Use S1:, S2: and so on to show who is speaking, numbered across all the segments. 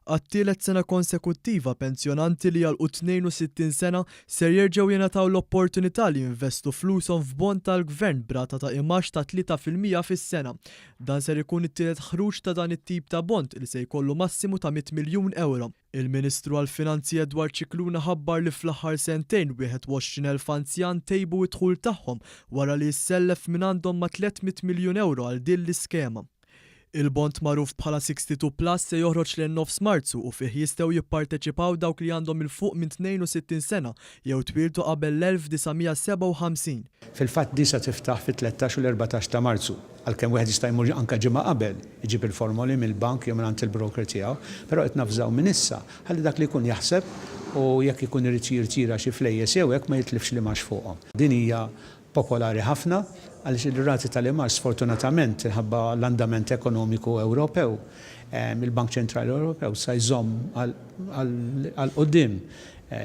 S1: Għat-tielet sena konsekuttiva pensjonanti li jagħlqu 62 sena ser jerġgħu jingħataw l-opportunità li jinvestu flushom f'bond tal-Gvern b'rata ta' imgħax ta' 3% fis-sena. Dan ser ikun it-tielet ħruġ ta' dan it-tip ta' bond li se jkollu massimu ta' 100 miljun ewro. Il-Ministru għall-Finanzi Edward Scicluna ħabbar li fl-aħħar sentejn 21,000 anzjan tejbu d-dħul tagħhom wara li issellef mingħandhom ma' 300 miljun ewro għal din l-iskema. Il-bond magħruf bħala 62 Plus se joħroġ lejn nofs Marzu u fih jistgħu jipparteċipaw dawk li għandhom 'il fuq minn 62 sena jew twieldu qabel l-1957.
S2: Fil-fatt din se tiftaħ fit-13 u l-14 ta' Marzu, għalkemm wieħed jista' jmur anke ġimgħa qabel iġib il-formoli mill-bank jew mingħand il-broker tiegħu, però qed navżaw minn issa ħalli dak li jkun jaħseb u jekk ikun irid jirtira xi flejjes jew hekk ma jitlifx l-imgħax fuqhom. Din hija popolari ħafna għaliex ir-rati tal-imgħax sfortunatament minħabba l-andament ekonomiku Ewropew, il-Bank Ċentrali Ewropew sa jżomm għal quddiem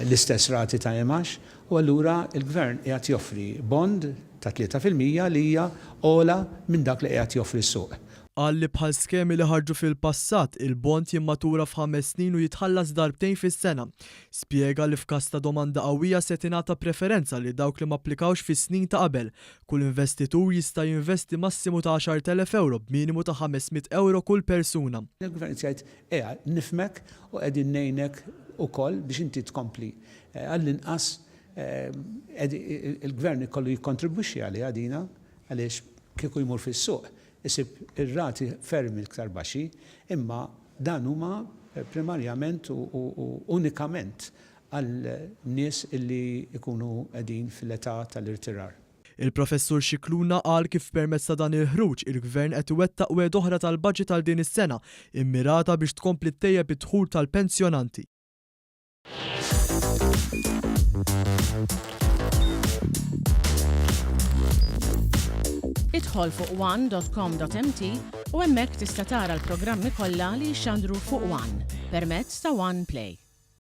S2: l-istess rati ta' imgħax u allura l-Gvern qiegħed joffri bond ta' 3% li hija ogħla minn dak li qiegħed joffri s-suq.
S1: Qal li bħal skemi li ħarġu fil-passat, il-bond jimmatura f'ħames snin u jitħallas darbtejn fis-sena. Spjega li f'każ ta' domanda qawwija se tingħata preferenza lil dawk li m'applikawx fis-snin ta' qabel. Kull investitur jista' jinvesti massimu ta' 10,000 ewro b'minimu ta' 500 ewro kull persuna.
S2: Il-Gvern qed jgħid, Ejja, nifhmek u qegħdin ngħinek ukoll biex inti tkompli. Għall-inqas il-Gvern ikollu jikkontribwixxi għaliha dina għaliex kieku jmur fis-suq isib ir-rati ferm iktar baxxi, imma dan huma primarjament u unikament għal nies illi jkunu qegħdin fil-età tal-irtirar.
S1: Il-Professur Scicluna qal kif permezz ta' dan il-ħruġ, il-Gvern qed iwettaq wegħda oħra tal-Budget għal din is-sena, immirata biex tkompli ttejjeb id-dħul tal-pensjonanti.
S3: Idħol fuq one.com.mt u hemmhekk tista' tara l-programmi kollha li jixxandru fuq One permezz ta' One Play.